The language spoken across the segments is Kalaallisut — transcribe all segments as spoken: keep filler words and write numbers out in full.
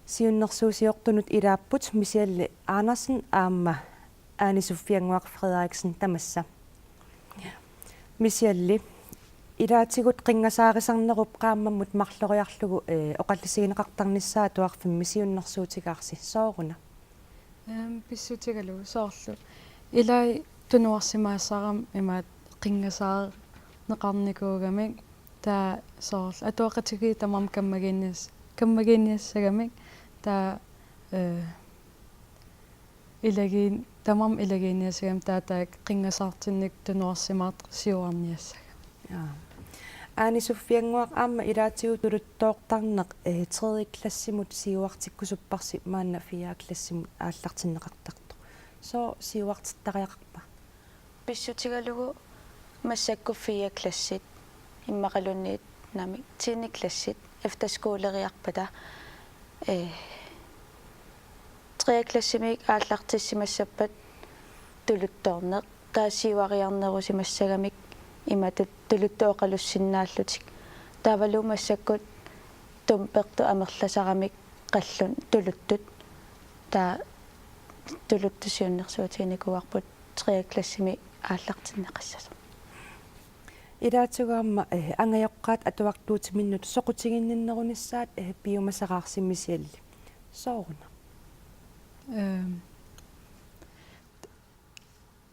Siunnersuusiortunut ilaapput Michelle Andersen aamma Ane Sofiannguaq Frederiksen tamassa. Michelle, ilaatigut qinngasaarisarnerup qaammammut marloriarlugu, eh, oqallisigineqartarnissaa atuarfimmi siunnersuutigaarsi, sooruna? Ehm, pissutigalugu soorlu. Ilai tunuarsimaasarami imaattoq qinngasaarneqarnikuugamik, taava soorlu atuaqatigiit tamarmik kammagiinnias-, kammagiinniassagamik, taava, eh, ilagiin-, tamarmik ilagiinniassagamik, taava taakku qinngasaartinnik tunuarsimaartut siuarniassagami. Jaa. Ane Sofiannguaq, aamma ilaatigut tuluttoortarneq, eh, tredje klassimut siuartikkusupparsi maanna fjerde klassimut aallartinneqartartoq. Sooq siuartittariaqarpa? Pissutigalugu massakkut fjerde klassit immaqaluunniit naamik tiende klassit efterskoleriarpata, eh, tredje klassimiit aallartissimassappat tuluttoorneq, taava siuariarnerusimassagamik imatut tuluttut oqalussinnaallutik. Taavalu massakkut tumpertut amerlasaramik qallunut tuluttut. Taava tuluttut siunnersuutiginikuuarput tredje klassimi aallartinneqassasoq. Ilaatigut aamma, eh, angajoqqaat atuartuutiminnut soqutiginninnerunissaat, eh, piumasaraarsi Michelle. Sooruna? Ehm,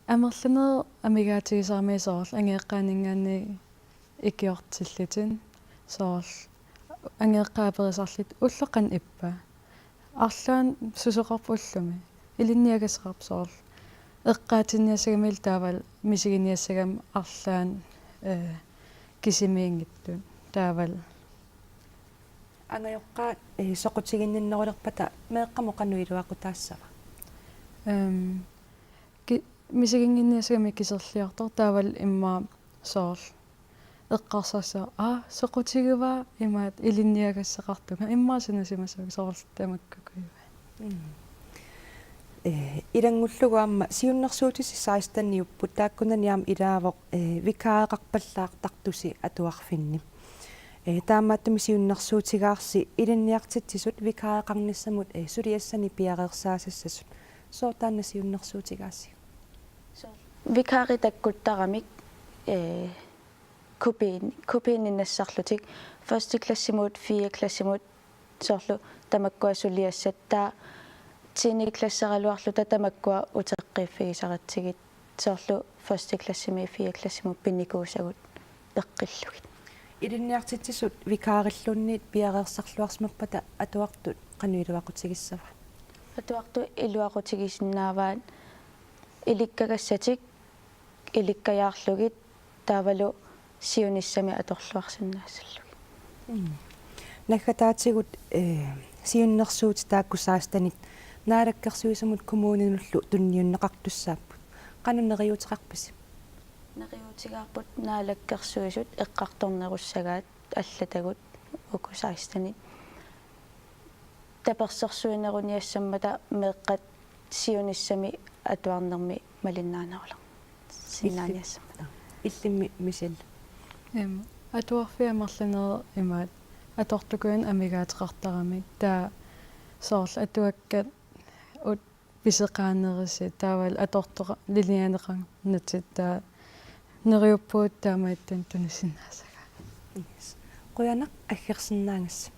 amerlanerit amigaatigisarami soorlu angajoqqaaninngaanniit ikiortillutik, soorlu angajoqqaat aperisarlutik: Ulloq qanoq ippa? Arlaannik susoqarpa ullumi? Ilinniagassaqarpa? Soorlu eqqaatinniassagamilu taavalu misiginiassagamik arlaannik, eh, kisimiinngitsut taavalu. Angajoqqaat, eh, soqutiginninnerulerpata meeqqamut qanoq iluaqutaassava? Ehm, ki-, misiginnginniassagamik kiserliortoq, taavalu immaqa soorlu eqqarsarsivoq: Aa, soqutigivaa, imaattoq ilinniagassaqartunga. Immaqa sanasimasavik soorlu tamakkuugaat. Mm. Eh, ilanngullugu aamma siunnersuutissi seksteniupput, taakkunani aamma ilaavoq, eh, vikaareqarpallaartartusi atuarfinni. Eh, taamaattumik siunnersuutigaarsi ilinniartitsisut vikaareqarnissamut, eh, suliassani piareersaasassasut. Sooq taanna siunnersuutigaasiuk? Vikaarit takkuttaramik, eh, kopiin-, kopiinninnassarlutik første klassimut, fjerde klassimut, soorlu tamakkua suliassat, taava tiende klasseraluarluta tamakkua uteqqiiffigisaratsigit, soorlu første klassimi fjerde klassimut pinikuusagut eqqillugit. Ilinniartitsisut vikaarilluunniit piareersarluarsimappata atuartut qanoq iluaqutigissava? Atuartut iluaqutigisinnaavaat ilikkagassatik ilikkajaarlugit taavalu siunissami atorluarsinnaassallugu. Mm. Naggataatigut, eh, siunnersuutit taakku sekstenit Naalakkersuisumut kommuninullu tunniunneqartussaapput. Qanoq neriuuteqarpisi? Neriuutigaarput Naalakkersuisut eqqartornerussagaat allatagut uku sekstenit. Tapersersuineruniassammata meeqqat siunissami atuarnermi malinnaanerulersinnaaniassammata. Illimmi Michelle? Em, atuarfiit amerlanerit imaattoq atortukujunnit amigaateqartaramik, taava soorlu atuakkat ut piseqaanerisi, taavalu atortoqa-, linjeqarnatik, taava neriuppugut taamaattut tunisinnaasagaat. Yes. Qujanaq aggersinnaagassi.